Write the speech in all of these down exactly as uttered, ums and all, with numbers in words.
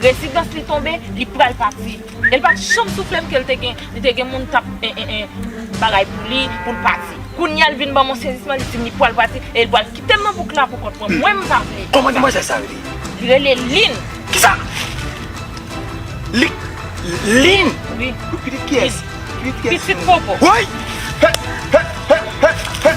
Rezidans li tonbe, li pral pati. E l pa t janm soufle m ke l te gen, li te gen moun t ap, en, en, en, bagay pou li, pou l pati. Kounye a l vin ban m yon sezisman, li di m li pral pati, e l pral kite m nan bouk la pou kont mwen. Mwen, m pa vle. Kòman demwazèl sa rele? Li rele Lin. Kisa? Li, Lin? Wi. Pitit kiyès? Pitit kiyès? Pitit Popo. Woy! He, he, he, he, he.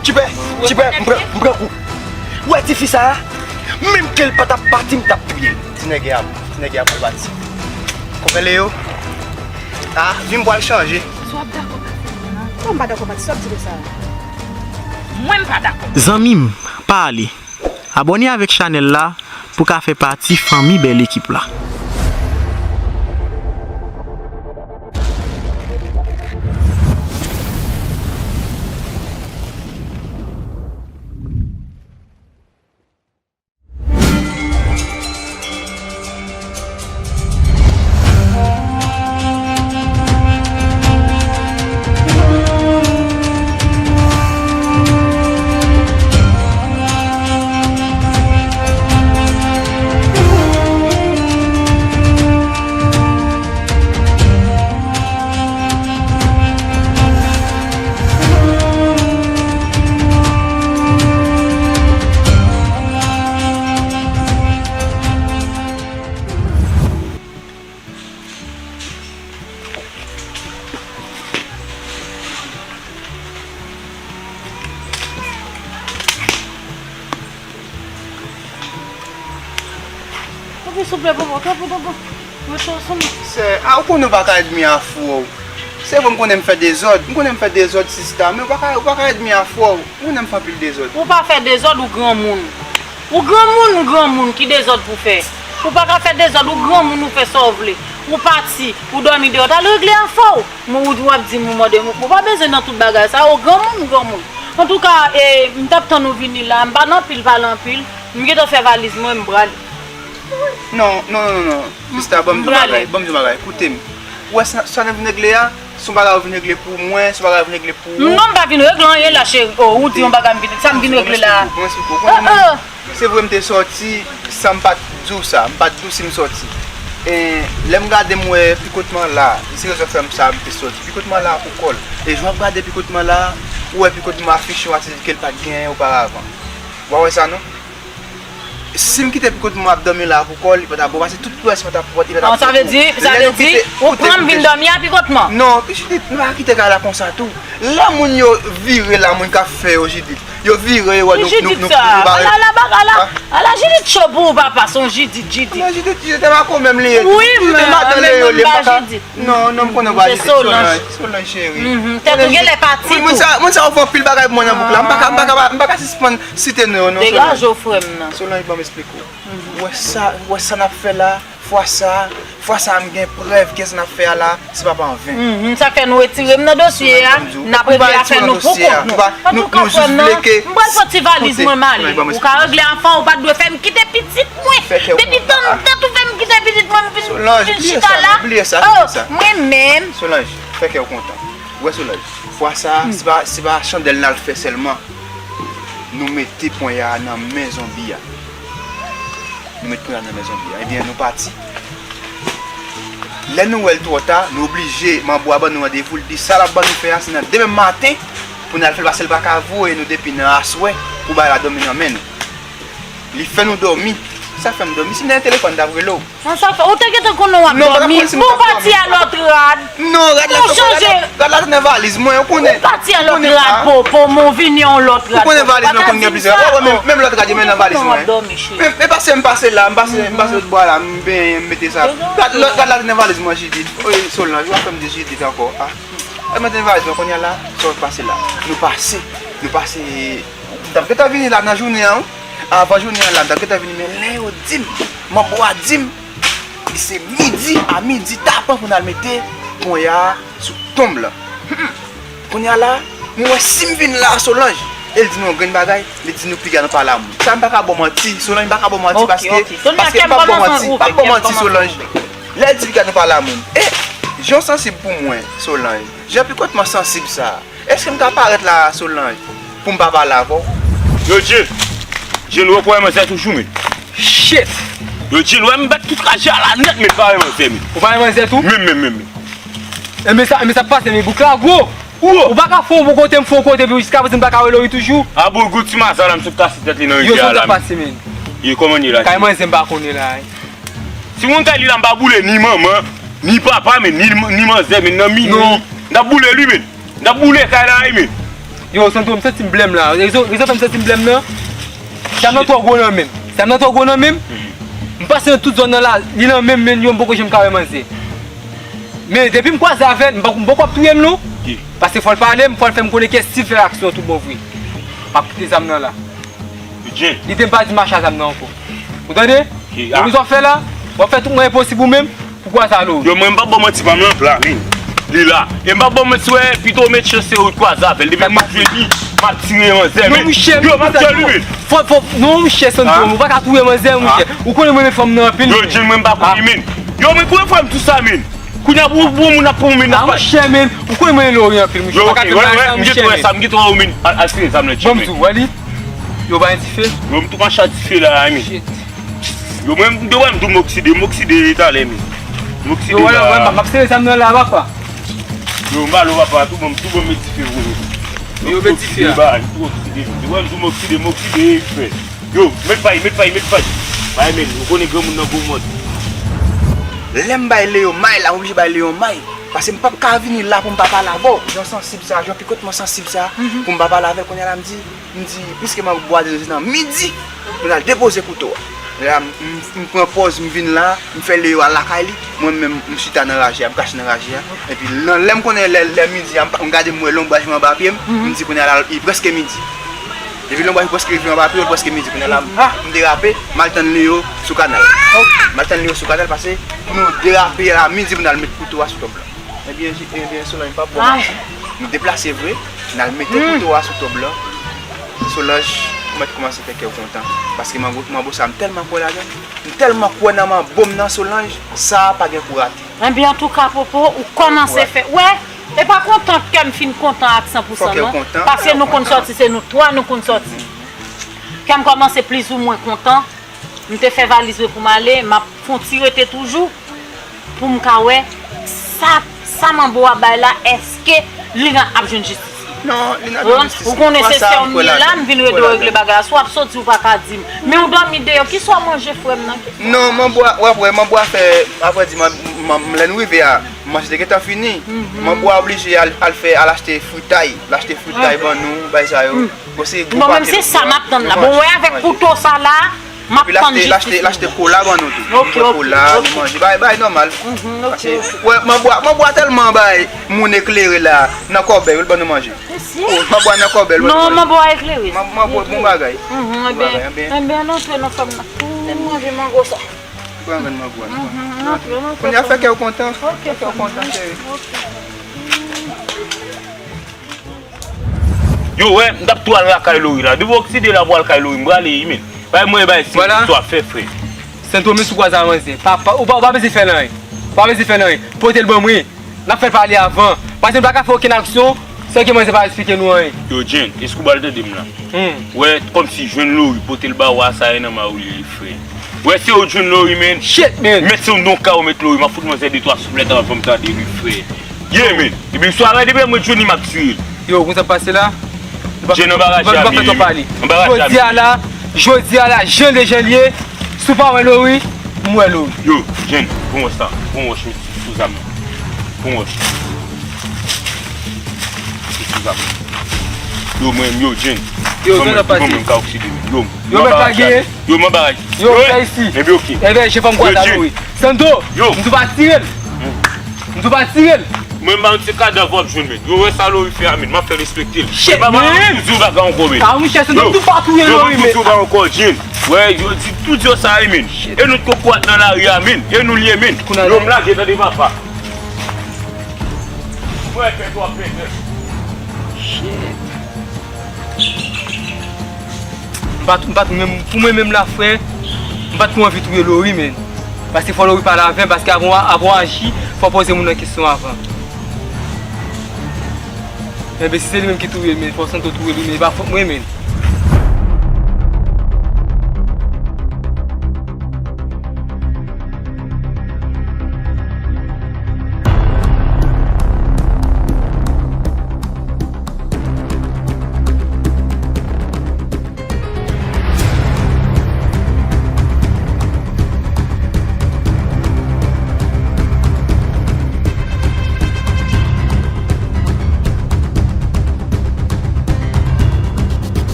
Tchipè, tchipè, m pran, m pran kou. Ou wè tifi sa a? Menm ke l pa t ap pati, m t ap touye l. Ti nèg a, ti nèg a pral pati. Konpè Leo? A, vi m pral chanje. Si w ap dakò pati, non, m pa dakò pati, sa w ap di konsa? Mwen, m pa dakò. Zanmi m, pa ale. Abòne avèk chanèl la pou w ka fè pati fanmi bèl ekip la. Tanpri, souple, papa, tanpri, tanpri. Mete w sou mwen. Sè, a, ou konnen w pa ka èdmi a frè w. Se vre, m konnen m fè dezòd. M konnen m fè dezòd, sista, men w pa ka, w pa ka èdmi a frè w. Ou konnen m fè anpil dezòd. Ou pa fè dezòd, ou granmoun. Ou granmoun, ou granmoun, ki dezòd pou fè? Ou pa ka fè dezòd, ou granmoun, ou fè sa w vle. Ou pati, ou dòmi deyò, t al regle afè w. Mwen, ou di w ap di m ou mande m, ou pa bezwen nan tout bagay sa, ou granmoun, ou granmoun. Antouka, e, m t ap tann ou vini la, m pa nan pil pale anpil, m gentan fè valiz mwen, m prale. Non, non, non, non, non. Sista, ban m di yon bagay, ban m di yon bagay, koute m. Ou wè sa, sa n ap vin regle a, se yon bagay ou vin regle pou mwen, se yon bagay ou vin regle pou ou. Non, m pa vin regle anyen la, cheri. Oh, ou di yon bagay, m vin, sa m vin regle la. Mwen, se pou, mwen, se pou, mwen, se pou. Se vre m te sòti san m pa t di w sa, m pa t di w si m sòti. E lè m gade m wè pikotman la, e se rezon fè m sa m te sòti. Pikotman la pou kò l. E jan w ap gade pikotman la, ou wè pikotman afiche yon atitid ke l pa t genyen oparavan. W pa wè sa non? Si m kite pikotman ap dòmi la pou kò l, li pa t ap bon, paske tout près mwen t ap pòte, li pa t ap bon. Sa vle di, sa vle di, ou pran m vin dòmi a pikotman? Non, Judith, nou pa kite kay la konsa tou. Lè moun yo vire la, moun k ap fè yo, Judith. Yo vire, yo wè nou, nou, nou, nou bare. Ala, ala, ala, ala, Judith cho pou ou, papa, se yon Judith, Judith. Non, Judith, Judith, se pa konmenm li ye. Wi, men, men, men, pa Judith. Non, non, m konnen w pa Judith, Solange, Solange cheri. Tèt ou genlè pati tou. Moun sa, moun sa yo fè anpil bagay pou mwen nan bouk la. M pa ka, m pa ka, m pa ka sispann site non yo, non, Solange. Degaje w, frè m nan. Solange, ban m eksplike w. Ou wè sa, ou wè sa n ap fè la, fwa sa, fwa sa a m gen prèv ke sa n ap fè a la, se pa pa anven. Mhm, sa k fè nou retire m nan dosye a, n ap regle afè nou pou kont nou. Antouka, frè m nan, m pral sòti valiz mwen, m ale. Ou ka regle afè w, ou pa t dwe fè m kite pitit mwen. Depi tann dat ou fè m kite pitit mwen, m vin, vin chita la. Oh, mwen menm. Solange, fè kè w kontan. Ou wè Solange, fwa sa, se pa, se pa chandèl n al fè sèlman. Nou mete ponya a nan men zonbi a. Nou met ponya nan men zonbi a. Ebyen, nou pati. Lè nou wè l twò ta, nou oblije, manbo a ban nou randevou, l di sa l ap ban nou fè a, se nan demen maten pou n al fè l, paske l pa ka voye nou depi nan aswè pou bagay la dòmi nan men nou. Li fè nou dòmi. Sa fè m dòmi? Si m te gen telefòn, m t ap rele w. An sa fè, ou te gentan konnen w ap dòmi. Pou w pati a lòt rad. Non, rad la, rad la, rad la te nan valiz mwen, ou konnen. Ou pati a lòt rad, po, po, men w vini yon lòt rad. Ou konnen valiz mwen konn gen plizyè. Ou wè, menm, menm lòt rad yo, men nan valiz mwen. Men, men pase, m pase la, m pase, m pase lòt bò la, m benyen, m mete sa. Rad, lòt rad la te nan valiz mwen, Judith. Wi, Solange, ou pa fè m di Judith ankò. Ah. E mwen te nan valiz mwen, kounye a la, sa w pase la. Nou pase, nou pase. M t ap gentan vini la nan jounen an, wi. Avan jounen an la, m t ap gentan vini, men lè yo di m, manbo a di m, se midi, a midi tapan pou n al mete ponya a sou tonm lan. Kounye a la, mwen wè si m vin la, Solange, e l di m yon grenn bagay, li di nou piga nou pa lamoun. Sa m pa ka ba w manti, Solange, m pa ka ba w manti, paske, paske m p ap ba w manti, m p ap ba w manti, Solange. Lè l di piga nou pa lamoun, e, jan w sansib pou mwen, Solange, jan pikotman sansib sa a, èske m ka parèt la, Solange, pou m pa pale avè w? Yo, Dye! Dye, nou wè kòman manzè toujou, men. Shit! Yo, Jane, wè m bat tout raje a la nèt, men pa wè manzè, men. Ou pa wè manzè tou? Menm, menm, menm, menm. E men sa, men sa pase, men bouk la gwo. Ou pa ka fè yon bon kote, m fè yon kote, epi jiska prezan m pa ka wè Lori toujou. A bon, gwo ti maza la, m sot kase tèt li nan rivyè a la. Yo, sa pase, men. E kòman ye la? Kay manzè m pa konnen la. Si moun kay li la, m pa boule ni manman, ni papa, men, ni, ni manzè, men, nan mi, non. M t ap boule li, men. M t ap boule kay la, wi, men. Yo, Santo, m santi m blèm la. Rezon, rezon fè m santi m blèm nan, zam nan twò gwo nan men m. Zam nan twò gwo nan men m. M pase nan tout zòn nan la, li nan men m, men yo, m poko janm ka wè manzè. Men depi m kwaze avè l, m poko, m poko ap touye m, non. Paske fò l pale m, fò l fè m konnen kiyès ki fè aksyon tout bon vre. M ap kite zam nan la. Lide m pa di mache a zam nan ankò. Ou tande? Ou konn sa w ap fè la? W ap fè tout mwayen posib ou menm pou kwaze a Lori. Yo, mwen, m p ap ba w manti, pa m nan plan, men. Li la. E m p ap ba w manti, wè, pito w met chans se ou t kwaze avè l. Depi m jwe li, m ap tire manzè, men. Non, monchè, yo, m ap tire li, men. Fò, fò, non, monchè, Santo, ou pa ka touye manzè, monchè. Ou konnen mwen renmen fanm nan anpil. Yo, Jane, mwen, m pa konnen, men. Yo, men, konbyen fwa m di w sa, men? Kounye a pou, pou moun ap pran men nan pa. Monchè, men, ou konnen mwen Lori anpil, monchè. Yo, pa ka fè bagay sa, monchè, men. Al tire zam nan, Jane. Ban m di w, wè li. Yo, bay dife. Yo, m tou mache a dife la, men. Yo, mwen, m te wè m tou m okside, m okside talè, men. M okside la. Yo, wè, wè, m ap sere zam nan la, papa. Yo, m ba l, papa, tou bon, tou bon, met dife pou nou. Yo, met dife a. M tou okside, m te wè m tou m okside, m okside, frè. Yo, met pay, met pay, met pay. Bay men, ou konnen granmoun nan gwo mòd. Lè m bay Leo may la, m oblije bay Leo may. Paske m p ap ka vini la pou m pa pale avè w. Jan sansib sa, jan pikotman sansib sa, pou m pa pale avè l, kounye a la m di, m di, piske m ap bwade nan midi, m al depoze kouto a. La, m, m, m pran pòz, m vin la, m fè Leo al lakay li, mwen menm, m chita nan raje a, m kache nan raje a. Epi, nan, lè m konnen lè, lè midi a, m pa, m gade m wè lonbraj mwen anba pye m, m di kounye a la, li prèske midi. Depi lonbraj prèske rive anba pye w, li prèske midi. Kounye a la, m derape, m al tann Leo sou kanal. M al tann Leo sou kanal, paske pou nou derape a midi, pou n al met kouto a sou tòb la. Ebyen, ji-, ebyen, Solanj, m p ap ba w manti. Nou deplase vre, n al mete kouto a sou tòb la. Solanj, ou mèt kòmanse fè kè w kontan. Paske manbo, manbo sa, m tèlman kwè ladan l. M tèlman kwè nan manbo m nan, Solanj, sa a pa gen pou rate. Ebyen, antouka, Popo, ou kòmanse fè. Wè, e pa kontan kè m fin kontan ak san pou san, non. Paske nou konn sòti, se nou twa nou konn sòti. Kè m kòmanse plizoumwen kontan. M te fè valiz mwen pou m ale, m ap fè yon ti rete toujou pou m ka wè sa, sa manbo a bay la, èske Lina ap jwenn jistis li? Non, Lina ap jwenn jistis li. Ou konnen se sè w m ye la, m vin rede w regle bagay la. Si w ap soti, ou pa ka di m. Men ou dòmi deyò, kisa w manje, frè m nan? Non, manbo a, w ap wè, manbo a fè, apre di, m, m, m, lè nou rive a, manje te gentan fini. Manbo a oblije al, al fè, al achte fritay. L achte fritay ban nou, bay sa yo. Bon, se gwo pake nou pran. Bon, menm se sa m ap tann la. Bon, wè, avèk kouto sa la, m ap tann jistis li. Epi l achte, l achte kola ban nou tou. Nou pran kola, nou manje. Bagay, bagay nòmal. Paske, wè, manbo a, manbo a tèlman bay moun eklere la, nan kòbèy, wi, l ban nou manje. Mèsi. Oh, manbo a nan kòbèy, l ban nou manje. Non, manbo a eklere. Manbo bon bagay. Bon bagay, enben. Enben, ann antre nan fanm nan. Manje mango sa. Pran grenn mango a. Kounye a fè kè w kontan. Fè kè w kontan, cheri. Yo, wè, m t ap tou al lakay Lori la. Depi w okside la pou al kay Lori, m prale, wi, men. Bay mwen, bay, si w ap fè, frè. Sèl tou, men sou kwaze a manzè. Pa, pa, ou pa, ou pa bezwen fè l anyen. Ou pa bezwen fè l anyen. Pote l ban mwen. N ap fè l pale avan. Paske nou pa ka fè okenn aksyon san ke manzè pa eksplike nou anyen. Yo, Jane, èske w pral tande m la? Wè, kòmsi jwenn Lori, pote l ba w a, sa e nan may ou li ye, frè. Wè, se ou jwenn Lori, men. Shit, men. Mèt se yon non ka ou met Lori, m ap fout manzè de twa souflèt avan m tande li, frè. Ye, men. Epi, swa rete, epi mwen jwenn li, m ap tire l. Yo, konn sa k pase la? Jane, anbaraje a, men. Jodi a la, jodi a la, jan de jan l ye, si w pa wè Lori, m wè Lori. Yo, Jane, pran wòch sa, pran wòch, men. Sou zam nan. Pran wòch. Sou zam nan. Yo, mwen, yo, Jane. Yo, Jane ap pase. Yo, mwen, mwen ka okside. Yo, yo, mwen pa genyen. Yo, mwen pa. Yo, fè isi. Ebyen, oke. Ebyen, je fè m kwaze a Lori. Santo, m tou pa tire l. M tou pa tire l. Mwen, m pa yon ti kadav w ap jwenn, men. Yo, wè sa Lori fè a, men. M ap fè respekte l. Shit, men. Mwen, m pa vin di w bagay ankò, men. A, monchè, Santo, m tou pa touye Lori, men. Yo, mwen, m tou di w bagay ankò, Jane. Wè, yo di tout yo sa, men. E nou t koko ak nan lari a, men. E nou l ye, men. Yo, m lage, tande, papa. Mwen fè twa pètè. Shit. M pa t, m pa t menm, pou mwen menm la, frè, m pa t pou anvi touye Lori, men. Paske fò Lori pale avè m, paske avan, avan w aji, fò w poze moun nan kesyon avan. Enben, si se li menm ki touye l, men fò Santo touye li, men e pa fòt mwen, men.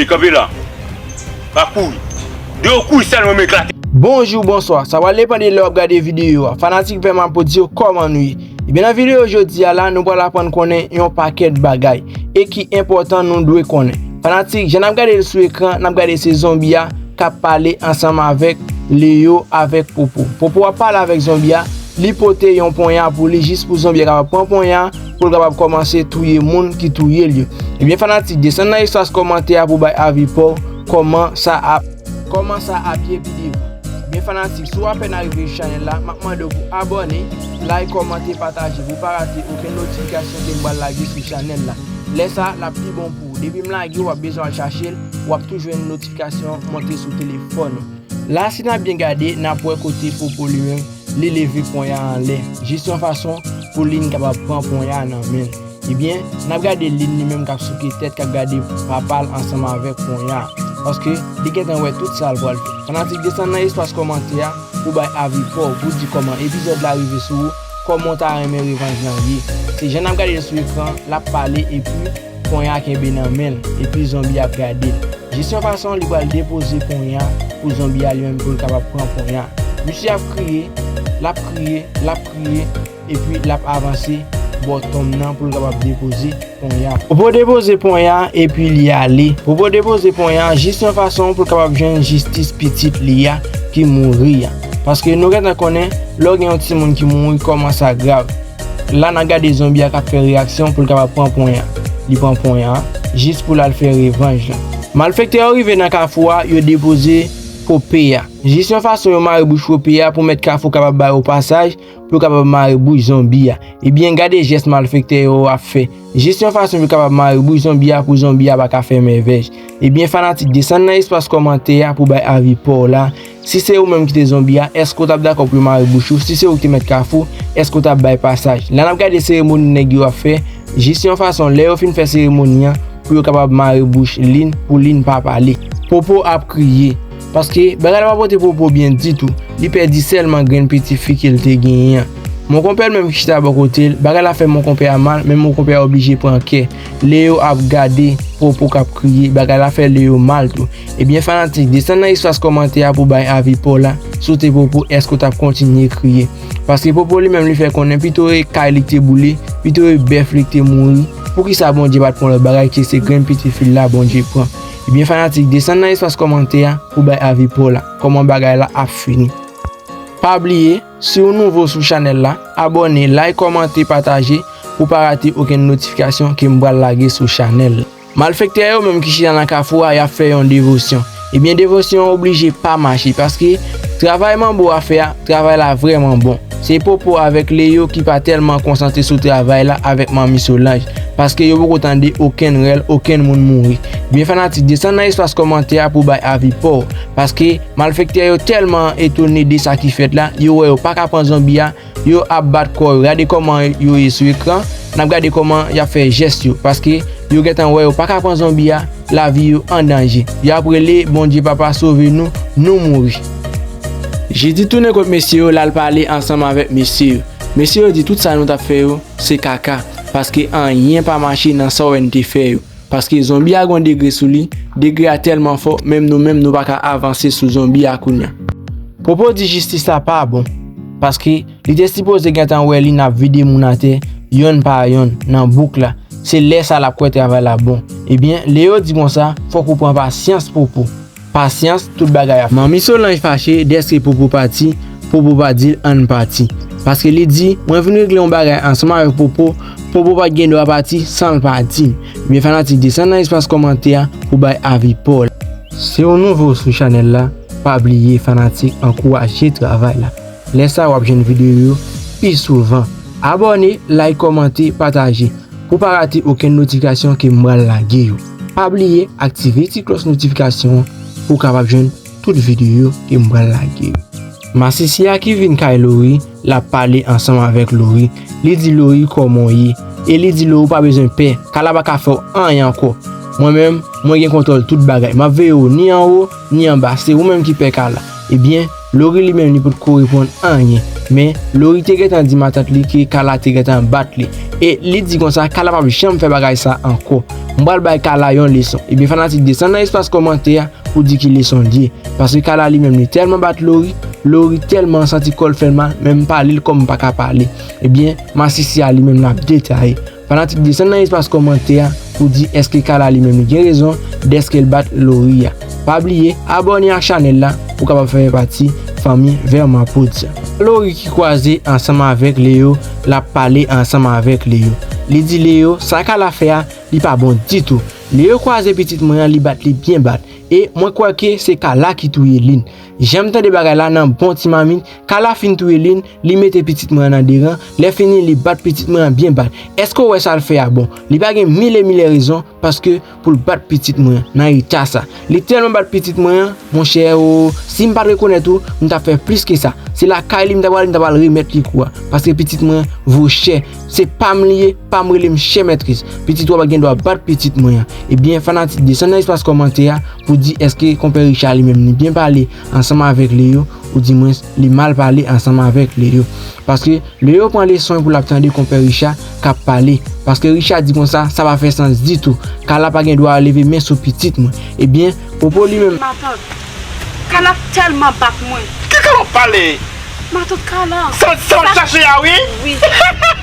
Kanpe la. Pa kouri. De yo kouri sèlman, men eklate. Bonjou, bonswa. Sa pral depann de lè w ap gade videyo a. Fanatik Vè Mapo di yo kòman nou ye. Ebyen, nan videyo jodi a la, nou pral aprann konnen yon pakèt bagay e ki enpòtan nou dwe konnen. Fanatik, jan n ap gade l sou ekran, n ap gade se zonbi a k ap pale ansanm avèk Leo avèk Popo. Popo ap pale avèk zonbi a, li pote yon ponya pou li jis pou zonbi a kapab pran ponya pou l kapab kòmanse touye moun ki touye l yo. Ebyen, fanatik, desann nan espas kòmantè a pou bay avi pa w kòman sa ap, kòman sa ap ye pi devan. Ebyen, fanatik, si w apèn arive sou chanèl la, m ap mande w pou abòne, like, kòmante, pataje pou pa rate okenn notifikasyon ke m pral lage sou chanèl la. Lè sa, l ap pi bon pou ou. Depi m lage, w ap bezwen al chache l, w ap tou jwenn notifikasyon monte sou telefòn ou. La, si n ap byen gade, n ap wè kote Popo li menm, li leve ponya a anlè. Jis yon fason pou Lin kapab pran ponya a nan men l. Ebyen, n ap gade Lin li menm k ap souke tèt, k ap gade papa l ansanm avèk ponya a. Paske li gentan wè tout sa l pral fè. Fanatik, desann nan espas kòmantè a pou bay avi pa w, pou di kòman epizòd la rive sou ou, kòman w ta renmen revanj lan ye. Se jan n ap gade l sou ekran, l ap pale epi ponya a kenbe nan men l, epi zonbi a ap gade l. Jis yon fason li pral depoze ponya pou zonbi a li menm pou l kapab pran ponya. Misye ap kriye, l ap kriye, l ap kriye, epi l ap avanse bò tonm nan pou l kapab depoze ponya. Popo depoze ponya epi li ale. Popo depoze ponya jis yon fason pou l kapab jwenn jistis pitit li a ki mouri a. Paske nou gentan konnen, lè w gen yon timoun ki mouri, kòman sa grav. La n a gade zonbi a k ap fè reyaksyon pou l kapab pran ponya. Li pran ponya jis pou l al fè revanj lan. Malfektè yo rive nan kafou a, yo depoze Pope a. Jis yon fason yo mare bouch Pope a pou mèt kafou kapab ba yo pasaj, pou yo kapab mare bouch zonbi a. Ebyen, gade jès malfektè yo ap fè. Jis yon fason pou yo kapab mare bouch zonbi a pou zonbi a pa ka fè mèvèj. Ebyen, fanatik, desann nan espas kòmantè a pou bay avi pa w la. Si se ou menm ki te zonbi a, èske w t ap dakò pou yo mare bouch ou? Si se ou ki te mèt kafou, èske w t ap bay pasaj? La n ap gade seremoni nèg yo ap fè, jis yon fason, lè yo fin fè seremoni an, pou yo kapab mare bouch Lin, pou Lin pa pale. Popo ap kriye, paske bagay la pa pote Popo byen ditou. Li pèdi sèlman grenn piti fi ke l te genyen an. Monkonpè l menm ki chita bò kote l, bagay la fè monkonpè a mal, men monkonpè a oblije pran kè. Leo ap gade Popo k ap kriye, bagay la fè Leo mal tou. Ebyen, fanatik, desann nan espas kòmantè a pou bay avi pa w la. Si w te Popo, èske w t ap kontinye kriye? Paske Popo li menm li fè konnen pito e kay li k te boule, pito e bèf li k te mouri. Poukisa Bondye pa t pran lòt bagay ke se grenn piti fi l la Bondye pran? Ebyen, fanatik, desann nan espas kòmantè a pou bay avi pa w la. Kòman bagay la ap fini? Pa bliye, si w nouvo sou chanèl la, abòne, like, kòmante, pataje pou pa rate okenn notifikasyon ke m pral lage sou chanèl la. Malfektè yo menm ki chita nan kafou a, y ap fè yon devosyon. Ebyen, devosyon an oblije pa mache, paske travay manbo a fè a, travay la vrèman bon. Se Popo avèk Leo ki pa tèlman konsantre sou travay la avèk Manmi Solanj, paske yo poko tande okenn rèl, okenn moun mouri. Ebyen, fanatik, desann nan espas kòmantè a pou bay avi pa w, paske malfektè yo tèlman etone de sa ki fèt la, yo wè yo pa ka pran zonbi a, yo ap bat kò yo. Gade kòman yo ye sou ekran. N ap gade kòman y ap fè jès yo. Paske yo gentan wè yo pa ka pran zonbi a, lavi yo an danje. Y ap rele, Bondye Papa, sove nou, nou mouri. Jezi tounen kot mesye yo, l al pale ansanm avèk mesye yo. Mesye yo di tout sa nou t ap fè yo, se kaka. Paske anyen pa mache nan sa w wè n te fè yo. Paske zonbi a gon degre sou li, degre a tèlman fò, menm nou menm nou pa ka avanse sou zonbi a kounye a. Popo di jistis la pa bon, paske li te sipoze gentan wè Lin ap vide moun atè, yonn pa yonn, nan bouk la. Se lè sa l ap kwè travay la bon. Ebyen, Leo di konsa, fòk ou pran pasyans, Popo. Pasyans, tout bagay ap fini. Manmi Solanj fache dèske Popo pati, Popo pa di l ann pati. Paske li di, mwen vin regle yon bagay ansanm avèk Popo, Popo pa t gen dwa pati san l pa di m. Ebyen, fanatik, desann nan espas kòmantè a pou bay avi pa w la. Si w nouvo sou chanèl la, pa bliye, fanatik, ankouraje travay la. Lè sa w ap jwenn videyo yo pi souvan. Abòne, like, kòmante, pataje. Pou pa rate okenn notifikasyon ke m pral lage yo. Pa bliye aktive ti klòch notifikasyon an pou w kapab jwenn tout videyo ke m pral lage yo. Masisi a ki vin kay Lori, l ap pale ansanm avèk Lori. Li di Lori kòman w ye. E li di Lori ou pa bezwen pè. Kala pa ka fè w anyen ankò. Mwen menm, mwen gen kontwòl tout bagay. M ap veye w ni anwo, ni anba. Se ou menm ki pè Kala. Ebyen, Lori li menm li potko reponn anyen. Men Lori te gentan di matant li ke Kala te gentan bat li. E li di konsa, Kala p ap janm fè bagay sa ankò. M pral bay Kala yon leson. Ebyen fanatik desann nan espas kòmantè a pou di ki leson l ye. Paske Kala li menm li tèlman bat Lori, Lori tèlman santi kò l fè l mal, menm pale l kòm pa ka pale. Ebyen masisi a li menm l ap detaye. Fanatik desann nan espas kòmantè a pou di èske Kala li menm li gen rezon dèske l bat Lori a. Pa bliye abòne ak chanèl la pou w kapab fè pati fanmi Vèman Poudsa. Lori ki kwaze ansanm avèk Leo, l ap pale ansanm avèk Leo. Li di Leo sa Kala fè a li pa bon ditou. Leo kwaze pitit mwen an, li bat li byen bat. E mwen kwè ke se Kala ki touye Lin. Jan m tande bagay la nan bon ti mamit, Kala fin touye Lin, li mete pitit mwen an nan deran, lè fini li bat pitit mwen an byen bat. Èske w wè sa l fè a bon? Li pa gen mil e mil rezon paske pou l bat pitit mwen an nan eta sa. Li tèlman bat pitit mwen an, monchè o, si m pa t rekonèt ou, m t ap fè plis ke sa. Se lakay li m ta pral, m ta pral remèt li kou a. Paske pitit mwen vo chè. Se pa m li ye, pa m rele m chè mètris. Pitit ou a pa gen dwa bat pitit mwen an. Ebyen fanatik desann nan espas kòmantè a pou di èske konpè Richa li menm li byen pale ansanm avèk Leo, oudimwens li mal pale ansanm avèk Leo. Paske Leo pran leson pou l ap tande konpè Richa k ap pale. Paske Richa di konsa, sa pa fè sans ditou. Kala pa gen dwa leve men sou pitit mwen. Ebyen, Popo li menm. Matant, Kala tèlman bat mwen. Kaka w ap pale? Matant Kala. Sa sa w ap chache a wi? Wi.